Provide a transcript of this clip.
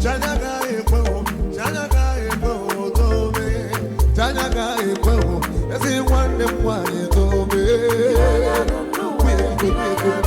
Chanya ga-ekwe o, chanya ga-ekwe o, dobe. Chanya ga-ekwe o, ezi nwanne m nwanyị, dobe. Nwunye.